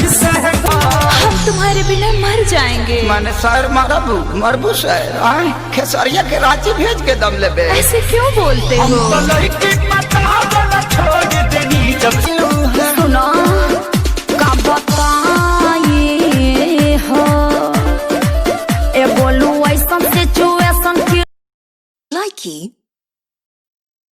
जैसे हम तुम्हारे बिना मर जाएंगे। माने सर मरबू मरबू सर आए खेसरिया के रांची भेज के दम लेबे। ऐसे क्यों बोलते हम हो? तो लड़की पटावला छोड़ देनी जब सुनो का बताई हो ए बोलू ऐसन सिचुएशन की Likey.